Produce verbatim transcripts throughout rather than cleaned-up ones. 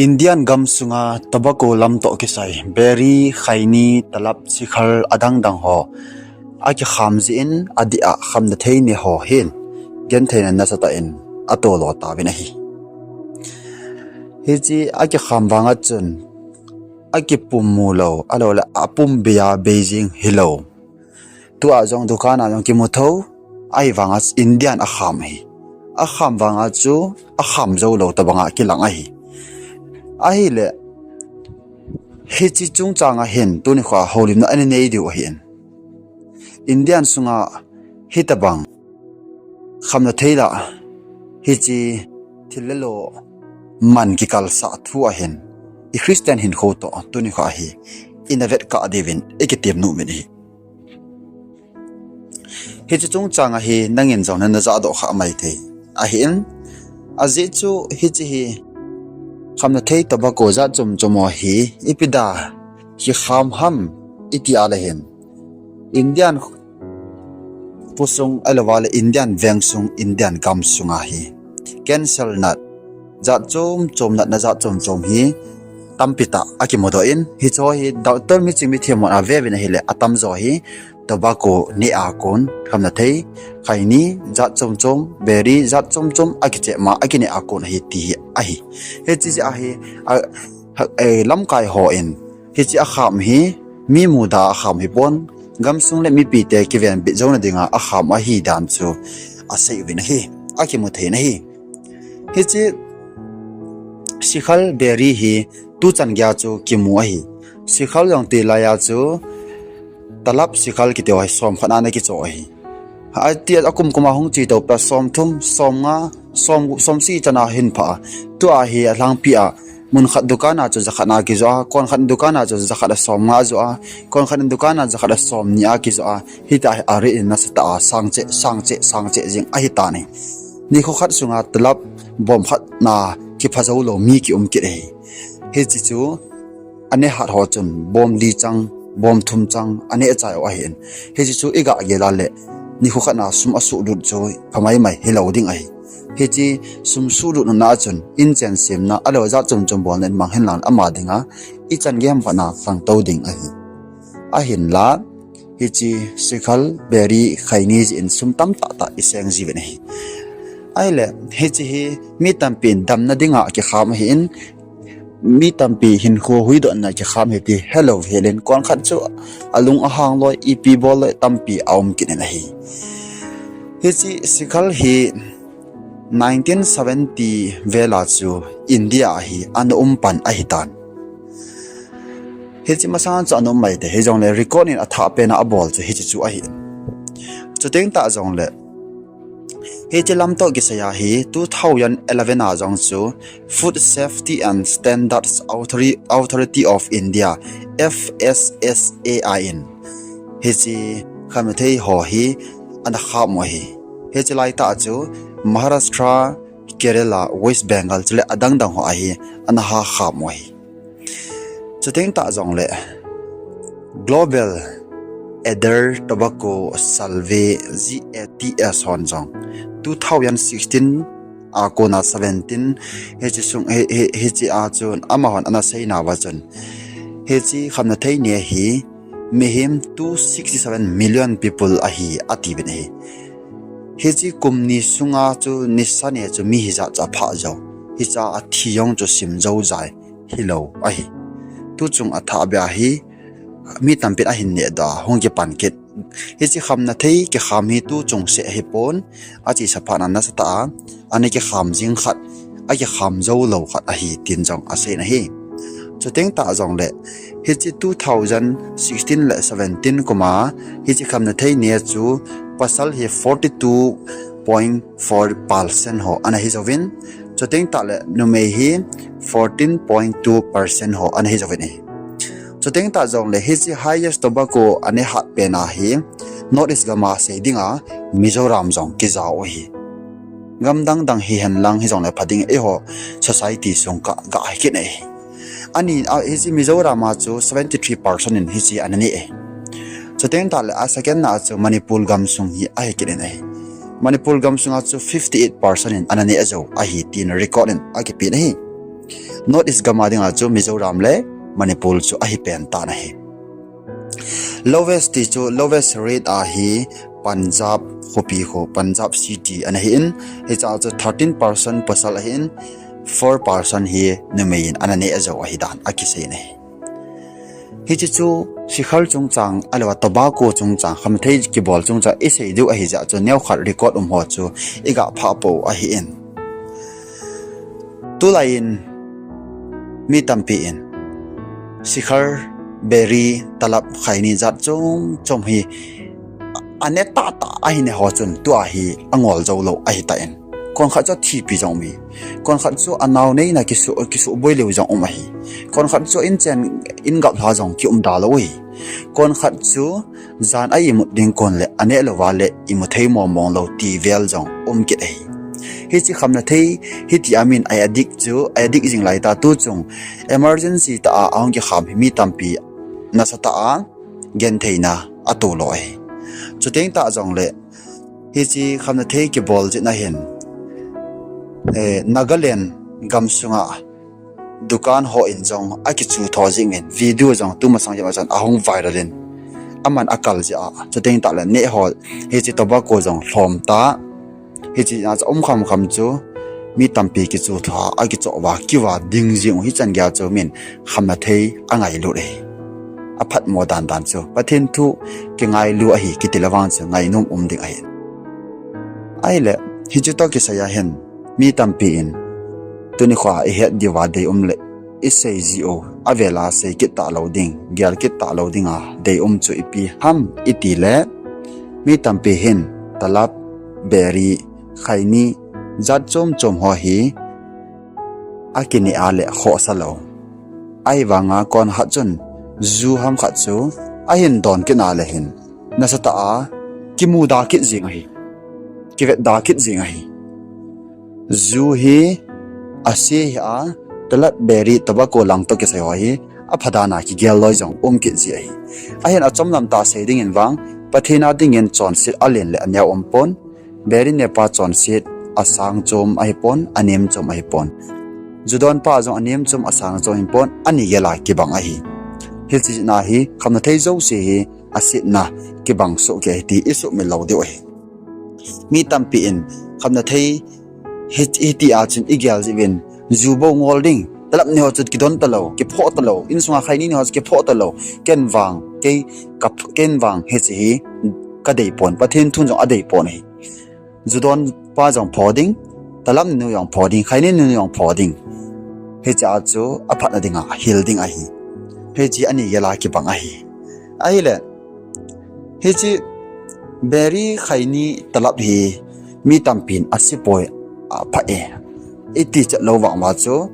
Indian gamsunga tobacco lam toh kisai, beri, khaini, talap, sikhar adang dang ho akikham jeh in adeh a khamna thei nei ho hin gentheina nasatah in atolo tauvin ahi. Hiche akikham vanga chun akipum mu lou, ahilouleh apum bei a bei jing hilou. Tua jong dukan a jong kimu tho, ahivanga Indian akham ahi. Akham vanga chu akham jou lou tobanga kilang ahi. Ahile, hiche chungchang a hin tuni kho a houlimna ana nei diu ahin. Indian sunga hitobang khamna thei lah, hiche thil le lo man kikalsah thu ahin, i Christian hinkho toh tuni kho a hi ina vetkah diuvin ikitem nom in ahi. Hiche chungchang a hi nangin jong nana jahdoh kha mai thei ahin, ajeh chu hiche hi khamna thei tobacco jat chom chom ho hi ipi dia kikham ham iti a le hin, Indian khosung ahilouleh Indian vengsung, Indian gamsunga hi cancer nat jat chom chom, natna jat chom chom hi tampi tah akimudoh in, hicheho hi doctor miching mithem hon aveuvin ahile atamjo hi tobacco neh a kon, khamna thei, khaini jat chom chom, beri jat chom chom akichep ma akineh a kon ahi ti hi ahi. Hiche jeh a hi, a, ha, eh, lamkai hon hiche akham hi mi muda a akham hipon, gamsung le mipite kivenbit jouna dinga akham ahi dan chu asei uvin ahi, akimu thei in ahi. Hiche sikhar, beri hi tuchan geiya chu kimu ahi. Sikhar jong tilai a chu talap, sikhar kiti ho hi somkhat na ana kichoh ahi. Atia akum kum a hung chetou pa somthum, somnga, som, somsagi chan a hin phah a. Tua hi alhangpi a mun khat dukan a chu jakhat na kijoh a, konkhat dukan a chu jakhat a somnga ajoh a, konkhat dukan a jakhat a somni a kijoh a. Hitia hi a rate in nasatah a sangcheh, sangcheh, sangcheh jing ahitan ahi. Nikho khat sunga talap bom khat na kipha jou lou mi kium kit ahi. Hiche chu aneh hat ho chun bom li chang, bom thum chang aneh chai u ahin. Hiche chu iga gel a le nikho khat na sum asuhlut chu pha mai mai hilou ding ahi. Hiche sum suhlutna a chun inchen semna, ahilouleh jat chom chom bolna in mang henlang ama dinga ichan gei ham khat na khangtou ding ahi. Ahinla hiche sikhar, beri, khaini jeh in sum tamtah tah iseng jiuvin ahi. Ahile hiche hi mi tampin damna dinga kikham ahin, mi tampi hinkho huhdohna kikham ahi ti helou hel in, konkhat chu alung ahang loi, ipi bol loi tampi aum kit in ahi. Hiche sikhar hi nineteen seventy vel a chu India a hi ana um pan ahitan. Hiche masang chu ana um maithei, hijongle record in athah pen a abol chu hiche chu ahi. Chuteng tah jongle hiche lam toh kisai a hi two thousand eleven a jong chu Food Safety and Standards Authority, Authority of India, F S S A I in hiche khamna thei ho hi ana kham u ahi. Hiche laitah chu Maharashtra, Kerala, West Bengal chule adang dang ho a hi ana ha kham u ahi. Chuteng tah jongle Global Adult Tobacco Survey, G A T S hon jong two thousand sixteen a kona seventeen hiche sung, hi, hi, hiche a chun amahon ana seinauva chun hiche khamna thei nei hi mihem two sixty seven million people ahi atiuvin ahi. Hiche kum ni sunga chu nisa nei chu mi hijat chu aphah jou, hiche a thi jong chu sim jou jai hilou ahi. Tuchung athah beh a hi mi tampin ahin nehdoh a hung kipan kit. Hiche khamna thei kikham hi tuchung seh ahipon, achesa phat na nasatah a ana kikham jing khat, akikham jou lou khat ahi tin jong asei in ahi. Chuteng tah jongle hiche two thousand sixteen le seventeen kum a hiche khamna thei nei chu pasal hi forty two point four percent ho ana hi jouvin, chuteng tah le numei hi fourteen point two percent ho ana hi jouvin ahi. Chuteng tah jongle hiche highest tobacco aneh hat pen a hi North East gam a sei dinga Mizoram jong kijao u ahi. Gam dang dang hihen lang hijongle pha ding, eiho society sung kah ga hi kit in ahi. Ani a, hiche Mizoram a chu seventy three percent in hiche ana neh e. Chuteng tah le a second na chu Manipur gamsung hi ahi kit in ahi. Manipur gamsung a chu fifty eight percent in ana neh jou ahi tin record in akipen ahi. North East gam a dinga chu Mizoram le Manipur chu ahi pen tan ahi. Lowest ti chu, lowest rate ahi Punjab khopi khu, Punjab city ana hi in, hicha chu thirteen percent pasal ahi in, four percent hi numei in ana neh jou ahi dan akisei in ahi. Hiche chu sikhar chungchang, ahilouleh tobacco chungchang, khamnathei kibol chungchang isei diu ahi jeh chun neokhat record um ho chu iga phah pou ahi in. Tulai in mi tampi in sikhar, beri, talab, khaini jat chom chom hi ane tah tah ahi ne ho chun tua hi angol jou lou ahi tan. Kon khat chu athipi jong um ahi. Kon khat chu anao neina kisu, kisu boi leu jong um ahi. Kon khat chu in chen in gap lha jong kium da lou ahi. Kon khat chu jan a imut ding kon le aneh louva le imu thei mong mong lou ti vel jong um kit ahi. Hiche khamnathei hiti a min a addict chu, a addict jing lai ta tu chung emergency tah a ahung kikham hi mi tampi nasatah a gentheina ato lou ahi. Chuteng tah jongle hiche khamnathei kibol jeh a hin, eh, Nagaland gamsunga dukan ho in jong akichu tho jing in, video jong tumasang jong achan ahung viral in, aman akal jeh a, chuteng tah le neh ho, hiche tobacco jong lhom ta, hiche a chu um kham kham chu mi tampi kichu tho a, akichoh uva, kiva ding jing u hichan geiya chu min khamnathei angailut ahi. Aphatmo dan dan chu Pathen thu kingailu ahi kiti le vang chu ngainom um ding ahi. Ahile, hiche toh kisai a hin mi tampi in tuni khoa ihet diuva deium le isei ji u, avela sei kit talou ding, gel kit talou dinga deium chu ipi ham itile, mi tampi hin talab, beri, khaini, jat chom chom ho hi akineh a le khohsa lou. Ahivanga kon khat chun ju ham khat chu ahin don kit a le hin nasatah a kimuda kit jing ahi, kivetda kit jing ahi. Ju hi ase hih a, talab, beri, tobacco lang toh kisai ho hi aphadan a kigel loi jong um kit ji ahi. Ahin achomlam tah sei dingin vang, Pathen a dingin chonset alen le aneo umpon, beri nepa chonset asang chom ahipon, anem chom ahipon. Ju donpa jong anem chom asang chom ahipon, ani gel a kibang ahi. Hiche jeh a hi khamnathei jouse hi asetna kibang soh kei ahi ti isuhmil lou diu ahi. Mi tampi in khamnathei hiti a chun igel jeh uvin, ju bou ngol ding, talab neh ho chu kidon talou, kiphoh talou, insunga khaini neh ho chu kiphoh talou, ken vang, kei, ka, ken vang hiche hi kadeipon, Pathen thun jong adeipon ahi. Ju donpa jong phoh ding, talab neh nu jong phoh ding, khaini neh nu jong phoh ding. Hiche a chu aphatna dinga hil ding ahi. Hiche ani gel a kibang ahi. Ahile, hiche beri, khaini, talab hi mi tampin asepoi, apha e iti chet lou vang uva chu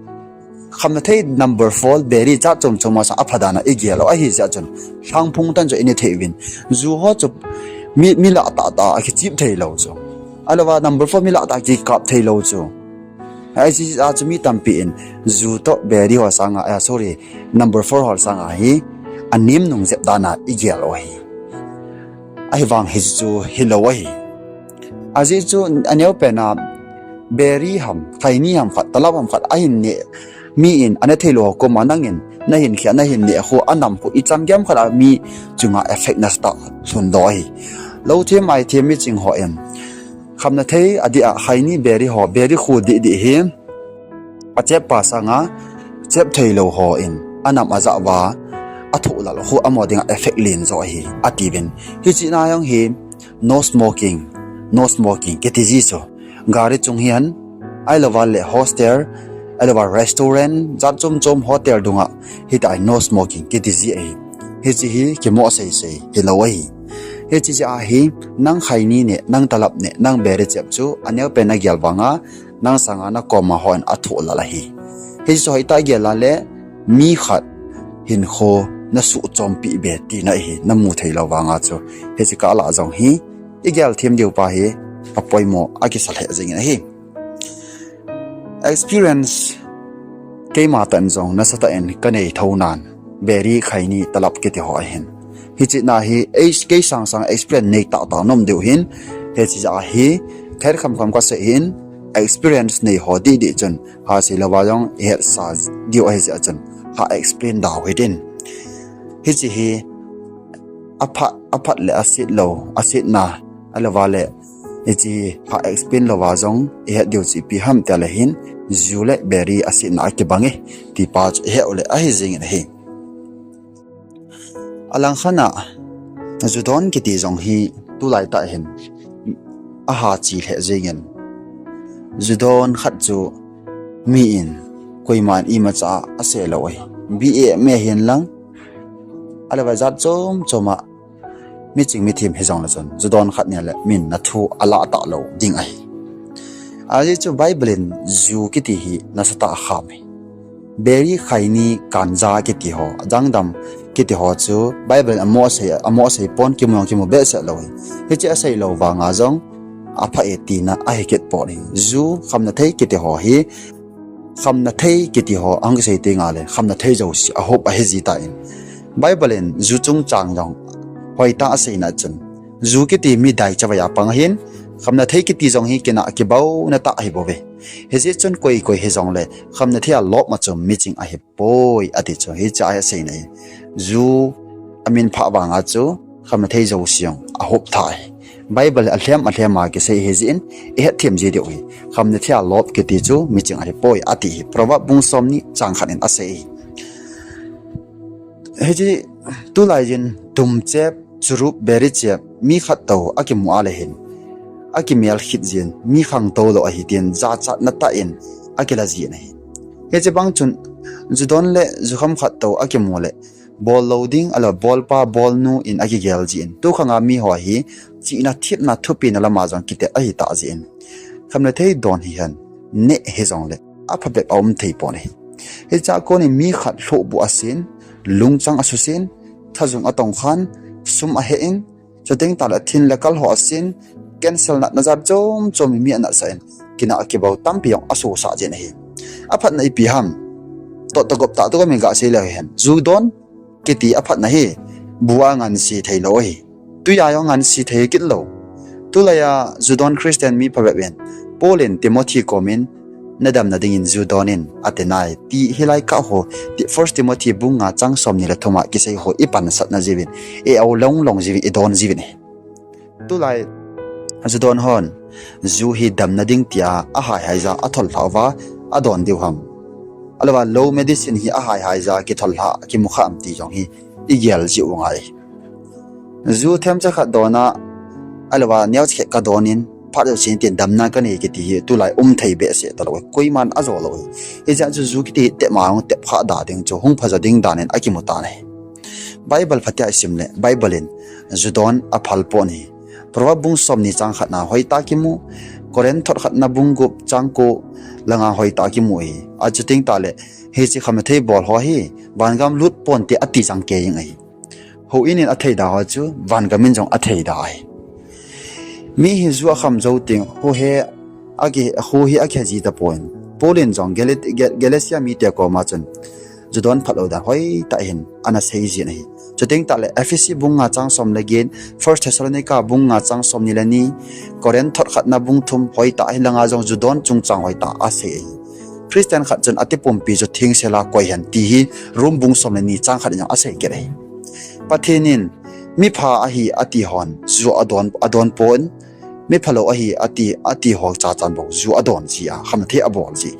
khamnathei number four, beri jat chom chom a sang aphadan a igel u ahi jeh chun, lhangphung tah in chu inei thei uvin, ju ho chu mi, mi lah tah tah a kichep thei lou chu, ahilouva number four mi lah tah a kikap thei lou chu. Hiche a chu mi tampi in ju toh beri ho sanga, eh, sorry, number four ho sanga hi anem nung jep dan a igel u ahi. Ahivang hiche chu hilou ahi. Ajeh chu aneopen a beri ham, khaini ham khat, talab ham khat ahin neh, mi in aneh theilou ho koma nangin nahin khia, nahin neh khu, anam khu, ichan gei ham khat a mi chunga effect nasatah lhun doh ahi. Louthem maithem miching hon khamnathei adih a khaini, beri ho, beri khu dih dih hi acheppa sanga chep theilou hon anam ajah uva athoh lal khu amaho dinga effect len jo ahi atiuvin. Hiche na jong hi no smoking, no smoking kiti ji chu, gari chung hihen, ahilouva le hostel, ahilouva restaurant jat chom chom, hotel dunga hitia hi no smoking kiti ji ahi. Hiche hi kimoh sei sei hilou ahi. Hiche jeh a hi nang khaini neh, nang talab neh, nang beri chep chu aneopen nagel vanga nang sanga nakoma hon athoh lal ahi. Hiche chu hoitah a gel a le mi khat hinkho nasuh chompeh be tina ahi, namu theilou vanga chu. Hiche kah lah jong hi igel them diu pa hi apoimo akisa lheh jengin ahi. Experience keima tah in jong nasatah in kanei thou nan, beri, khaini, talab kiti ho ahin. Hiche na hi kei sang sang experience nei tah tah nom diu hin, hiche jeh a hi thet kham kham kasei hin, experience nei ho didi chun ha sei louva jong ihet sa diu ahi jeh chun ha explain dau hitin. Hiche hi aphat, aphat le aset lou, asetna, ahilouva le hiche ha explain louva jong ihet diu chu ipi ham tia le hin, ju le beri asetna akibang e, ti pa chu ihet u le ahi jingin ahi. Alang khat a, ju don kiti jong hi tulai tah hin aha che lheh jingin. Ju don khat chu mi in koiman imacha asei lou ahi. B A M A hin lang, ahilouva jat chom chom a miching mithem hijong le chun, ju don khat ni le min na thu alah talou ding ahi. Ajeh chu Bible in ju kiti hi nasatah a akham e. Beri, khaini, ganja kiti ho, jangdam kiti ho chu Bible in amo asei, amo asei pon, kimu jong kimu behseh lou hi. Hiche asei lou vanga jong apha e tina ahi kit pon ahi. Ju, khamna thei kiti ho hi, khamna thei kiti ho, ahung kisei teng le, khamna thei jouse ahop ahi ji tan. Bible in ju chungchang jong hoitah aseina chun, ju kiti mi dai chavai a pang ahin, khamna thei kiti jong hi kinah kibouna tah ahi bouve. Hijeh chun koi koi hijong le, khamna thei a lop ma chu miching ahi poi, ati chu hiche a aseina ahi. Ju amin phah vanga chu khamna thei jouse jong ahop tha ahi. Bible alhem alhem a kisei ahi jeh in, ihet them ji diu ahi. Khamna thei a lop kiti chu miching ahi poi, ati hi. Proverb bung somni chang khat in asei ahi. Hiche tulai jin tumchep, churup, beri chep, mi khat toh akimu a le hin, akimel khit jin, mi khangtou lou ahi tin, jachatna tah in akila jin ahi. Hiche bang chun, ju don le ju kham khat toh akimu le, bol lou ding, ahilouleh bolpa, bolnu in akigel jin. Tukhang a mi ho hi, chihna, thepna, thupina lama jong kitet ahi tah jin. Khamna thei don hihen, neh hijong le, aphabep aum thei pon ahi. Hiche a kon in mi khat lhohbu asen, lungchang asusen, thajung atong khan, sum ahe in, chuteng tah le thin le kal ho asen, cancer natna jat chom chom mi anatsah in, kinah kibou tampi jong asosah jin ahi. Aphatna ipi ham, toh tagop tah tagop in gasei leu hen. Ju don kiti aphatna hi, bu a ngansi thei lou ahi. Tui a jong ngansi thei kit lou. Tulai a ju don Christian mi phabep in, Paul in Timothy kom in, nadamna dingin ju don in, ati nai, ti hilai kah ho, ti First Timothy bung nga chang somni le thum a kisei ho ipansatna jiuvin, i-o long long jiuvin, idon jiuvin ahi. Tulai, ju don hon, ju hi damna ding tia, ahai hai ja, athollhah uva, adon diu ham. Ahilouleh low medicine hi ahai hai ja, kithollhah, kimu kha am ti jong hi, igel jiu ngai. Ju themcha khat don a, ahilouleh neocha khat kadon in, phat jouse in tin damna kanei kiti hi, tulai um thei behseh talou, koiman ajo lou. Hijeh chun ju kiti hi tep ma hung tep kha da ding chu, hung phajo ding dan in akimu tan ahi. Bible phatea isim le, Bible in ju don aphal pon ahi. Proverb bung somni chang khatna hoitah a kimu, Corinth thot khatna bung gup chang ko langa hoitah a kimu ahi. Achuteng tah le, hiche khamna thei bol ho hi, vangam lut ponte ati jang kei jing ahi. Houin in athei da ho chu, vangam in jong athei da ahi. Mi hi ju akham jou teng, hu he, aki, hu hi akihe ji tapon. Paul in jong Galat-, Ga-, Galatia mite koma chun, ju don phalou dan hoitah in, ana sei jin ahi. Chuteng tah le, Ephesi bung nga chang som le get, First Thessalonica bung nga chang somni le ni, Corinth thot khatna bung thum hoitah hilanga jong ju don chungchang hoitah asei ahi. Christian khat chun ati pumpi chu thengsel a koi hen ti hi Rome bung som le ni chang khat in jong asei kit ahi. Pathen in mipha ahi ati hon ju adon, adon pon, miphalou ahi ati, ati ho chachan bou ju adon ji a, khamna thei abol ji.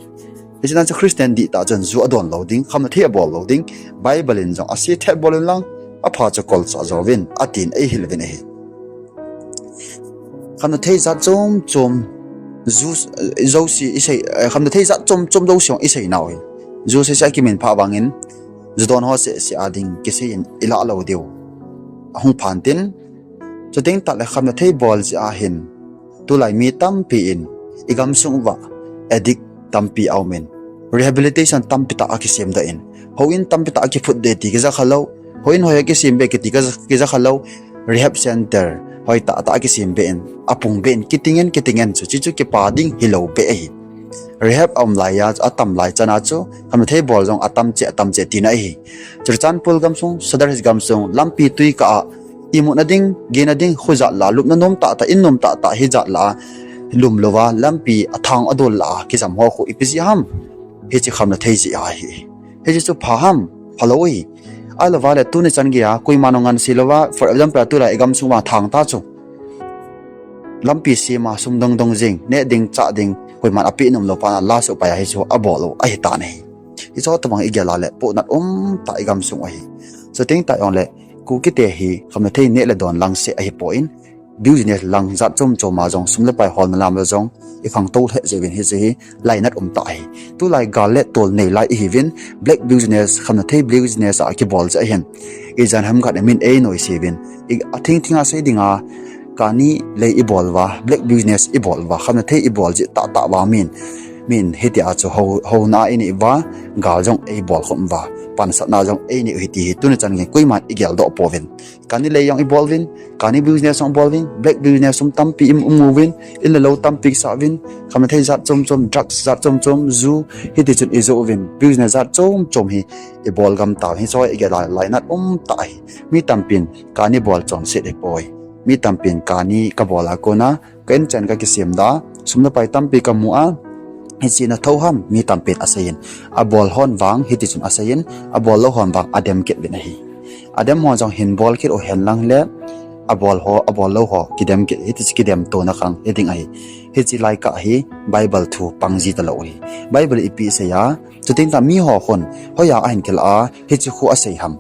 Hiche nan chu Christian dihtah chun ju adon lou ding, khamna thei abol lou ding, Bible in jong asei thet bol in lang, apha chu kolchah jouvin, atin eihil uvin ahi. Khamna thei jat chom chom, ju, jouse isei, eh, khamna thei jat chom chom jouse jong isei nau hi. Ju seisei a kiminphah vangin, ju don ho sehseh a ding kisei in ilah lou diu ahung phan tin, chuteng tah le khamna thei bol jeh a hin, tulai mi tampi in, igamsung uva addict tampi aumin, rehabilitation tampi tah akisem doh in, houin tampi tah akiphut doh ti kija khalou, houin hoi akisem be kiti kija, kija khalou, rehab center hoitah tah akisem be in, apung be in, kitingen, kitingen chu, chuchu kipa ding hilou be ahi. Rehab aum lai a, atam lai chan a chu, khamna thei bol jong atam cheh, atam cheh tina ahi. Churachandpur gamsung, Sadar Hills gamsung, lampi tui kah a, imutna ding, gena ding, khu jat lah a, lupna nom tah tah, in nom tah tah, hijat lah a, lum louva lampi athang adol lah a kijam ho khu ipi jeh ham? Hiche khamna thei jeh ahi. Hiche chu pha ham? Phalou ahi. Ahilouva le tuni chan geiya koima nung ngansi louva, for example, tulai igamsung uva thang tah chu lampi sem a sum dong dong jing, neh ding, chah ding, koiman apeh nom lou phat a last upai a hichu abol u ahitan ahi. Hichu tobang igel a le pohnat umtah igamsung ahi. Chuteng tah jongle Kukite hi khamna thei neh le don lang seh ahipoi, business lang jat chom chom a jong sum le pai holna lam a jong ikhangtou lheh jeh uvin, hiche hi lainat umtah ahi. Tulai gal le tol nei lai ihiuvin, black business, khamna thei business a kibol jeh ahin, ijan ham khat min einoise uvin, athing thing a sei dinga kani lei ibol uva, black business ibol uva, khamna thei ibol jeh tahtah uva min, min hitia chu hou, houna inei uva, gal jong eibol khum uva, pansatna jong einei u ahi ti hi tuni chan geiyin koiman igeldoh pouvin. Kani lei jong ibol uvin, kani business jong ibol uvin, black business sum tampi i um uvin, in le lou tampi kisah uvin, khamna thei jat chom chom, drugs jat chom chom, ju, hiti chun ijoh uvin, business jat chom chom hi ibol gam tauvin, hichu igel a lainat umtah ahi. Mi tampin kani bol chonset ahipoi. Mi tampin kani kabol a kona ka inchen kakisem da, sum le pai tampi kamu a, hiche na thou ham, mi tampin aseiyin. Abol hon vang hiti chun aseiyin, abol lou hon vang adem kit uvin ahi. Adem ho jong hin bol kit u hen lang le, abol ho, abol lou ho kidem kit, hiti chu kidem tona khang hiding ahi. Hiche lai kah hi Bible thu pang ji talou ahi. Bible ipi asei a, chuteng tah miho khun hoiya ahin kilah a hiche khu asei ham?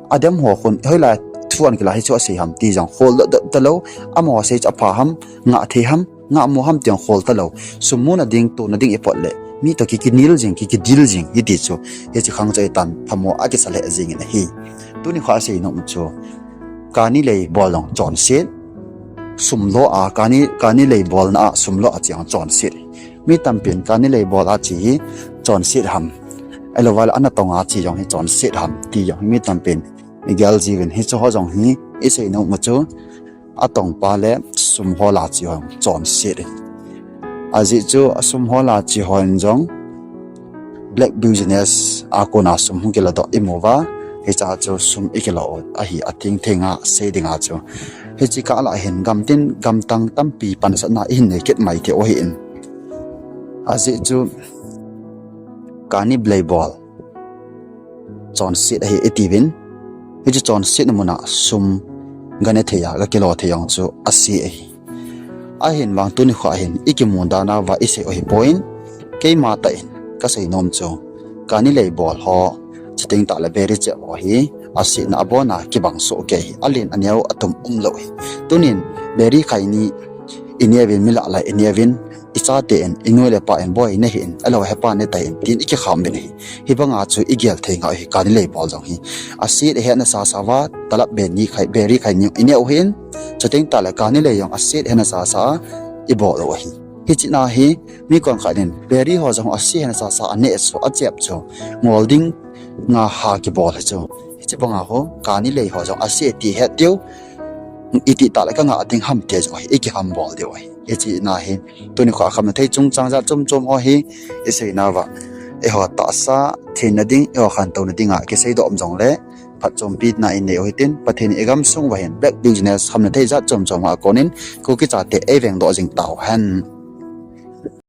Adem ho khun hoilai thu ahin kilah hichu asei ham ti jong kholdoh talou. Amaho asei chu apha ham, ngah thei ham, ngahmo ham ti jong khol talou. Sum muna ding, tona ding ipot le mi toh ki, kinel jing, ki, kidel jing, hiti chu, hiche khang chu itan phamo akisa lheh jengin ahi. Tuni kho asei nom chu, kani lei bol jong chonset, sum lo a, kani, kani lei bolna a sum lo a che jong chonset. Mi tampin kani lei bol a che hi chonset ham, ahilouva le ana tong a che jong hi chonset ham ti jong hi mi tampin igel jiuvin, hichu ho jong hi isei nom u chu, atongpa le sum hol a che ho chonset ahi. Ajeh chu asum hol a che hon jong black business a kona sum hung kiladoh imu uva, hichea chu sum ikilo u ahi, athing theng a sei dinga chu. Hiche kah lah hin gamtin gamtang tampi pansatna ihin nei kit mai thei u ahin. Ajeh chu kani lei bol chonset ahi itiuvin, hiche chonsetna muna sum gane thei a gakilo thei jong chu ase ahi. Ahin vang tuni kho hin ikimu dan a uva isei u ahipoi, keima tah in kasei nom chu, kani lei bol ho, chuteng tah le beri chep ho hi asetna abona kibang soh kei hi, alen aneo atum umlou hi. Tunin beri khaini ineuvin, mi lah lai ineuvin, ichate in, inu le pa in, boi nahih in, ahilou hepa natahih in tin ikikham uvin ahi. Hibanga chu igel thei ngai hi, kani lei bol jong hi aset ahetna sasa uva, talap beri khai, beri khaini ineh u ahin, chuteng tah le kani lei jong aset ahetna sasa a ibol u ahi. Hiche na hi mi konkhat in beri ho jong aset ahetna sasa a aneh chu, achep chu, ngol ding nga ha kibol hi chu. Hiche banga ho kani lei ho jong ase ti het diu, itih tah le kangah ding ham ti jong hi ikihambol diu ahi. Hiche na hi tuni kho a khamna thei chungchang jat chom chom ho hi isei nauva, eiho tahsa theina ding, eiho khantouna dinga kiseidoh um jongle phatchompi na inei u hitin, Pathen in igamsung uva hin black business khamna thei jat chom chom a konin Kuki chate eivengdoh jing tauhen.